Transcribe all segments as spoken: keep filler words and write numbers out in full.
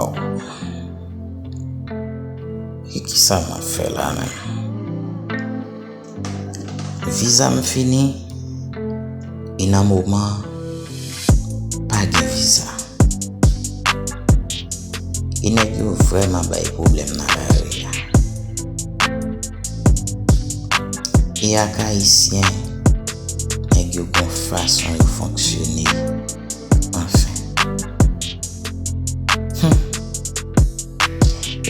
Waw. E kisa m ap fè la menm? Viza m fini, e nan moman pa gen viza. E nèg yo vrèman bay pwoblèm nan lari a. E ak Ayisyen, nèg yo gon fason yo fonksyone. Anfen. Hmm.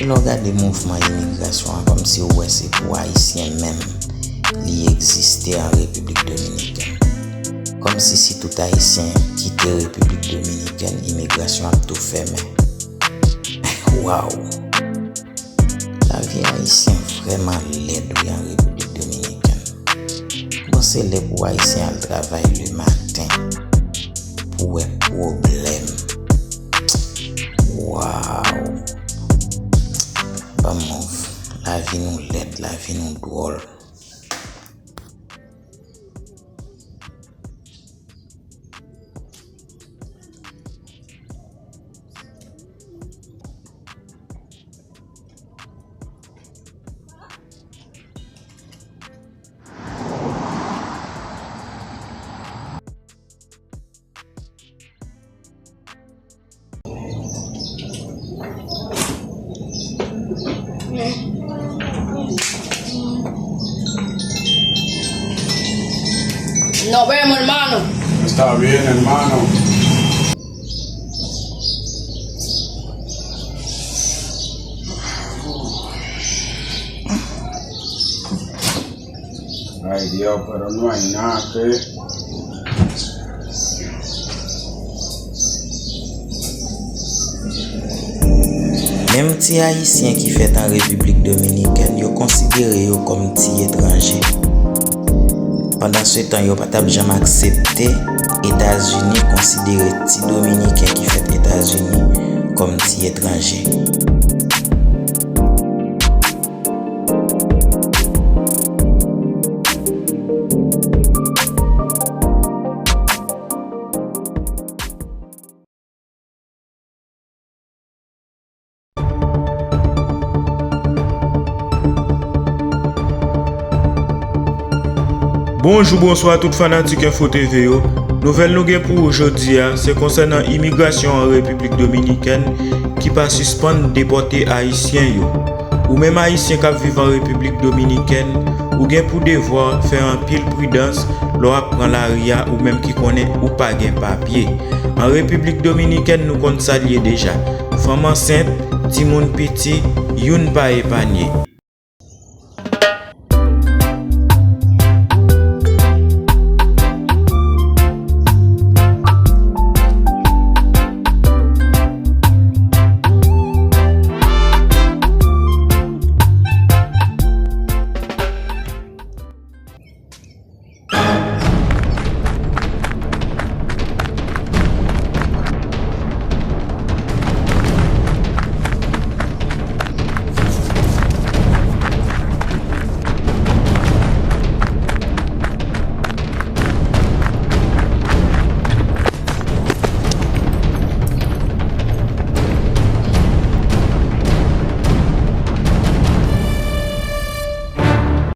E lè w gade mouvman imigrasyon an, kòmsi w wè se pou Ayisyen menm li egziste an Repiblik Dominikèn. Kòmsi si tout Ayisyen kite Repiblik Dominikèn, imigrasyon ap tou fèmen. Waw! Lavi Ayisyen vrèman lèd wi an Repiblik Dominikèn. Bon, se lè pou Ayisyen al travay lematen pou wè pwoblèm. Waw! Ban m move. Lavi nou lèd, lavi nou dwòl. No vemos, hermano. Está bien, hermano. Ay Dios, pero no hay nada que. Menm ti Ayisyen ki fèt an Repiblik Dominikèn, yo konsidere yo kòm ti etranje. Pandansetan, yo pa t ap janm aksepte Etazini konsidere ti Dominiken ki fèt Etazini kòm ti etranje. Bonjou, bonswa tout fanatik Info T V yo. Nouvèl nou gen pou ou jodi a, se konsènan imigrasyon an Repiblik Dominikèn ki pa sispann depòte Ayisyen yo. Ou menm Ayisyen k ap viv an Repiblik Dominikèn, ou gen pou devwa fè anpil pridans lè w ap pran lari a, ou menm ki konnen ou pa gen papye. An Repiblik Dominikèn, nou konn sa l ye deja. Fanm ansent, timoun piti, youn pa epanye.